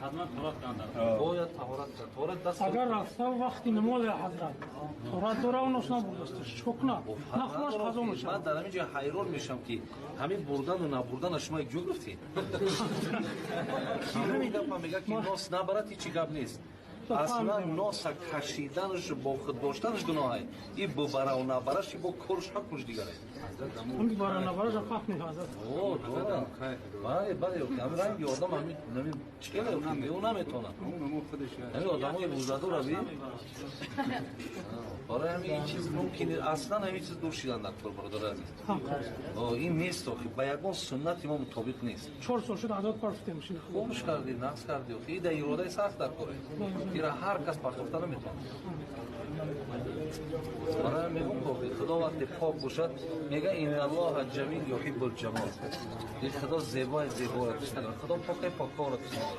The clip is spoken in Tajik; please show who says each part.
Speaker 1: Ҳатман таҳорат кардан.
Speaker 2: Бояд таҳорат кард, таҳорат даст.
Speaker 3: Агар рафта вақти намоз, ҳазрат, таҳорат дора, нос набурдаст, чӣ кунад? Нахӯраш қазо мешавад.
Speaker 2: Ман дар ҳамин ҷо ҳайрон мешавам, ки ҳамин бурдану набурдана шумо як ҷо гуфтед. Ҳамин гапа мега, ки нос набарад, ҳечи гап нест. Аслан носа кашиданаш, бо худ доштанаш гуноҳе. И бубараву набараш бо корш ҳукмш дигаре.
Speaker 3: Бара набараш фарқ нест, ҳазрат.
Speaker 2: Бале, бале, ҳамин ранги одам ҳамин чӣ ӯ наметонад. Ҳамин одамои рӯзадора би. Барои ҳамин ин чиз мумкин аслан ҳамин чиз дур шидан дар кор, бародари азиз. Ин нест охи, ба ягон суннати мо мутобиқ нест.
Speaker 3: 4 сол шуд, ҳазрат, партофтем.
Speaker 2: Хубш кардӣ, нақс кардӣ. Охи, и дар иродаи сахт дар коре. Ира ҳар кас партофта наметавонад. Барои мегӯм, охи, Худо вақте пок бошад, мега: "Инналлоҳа ҷамил юҳиббул ҷамол". Худо зебои, зеборо дӯст надорад. Худо покаи, поккорро дӯст надорад.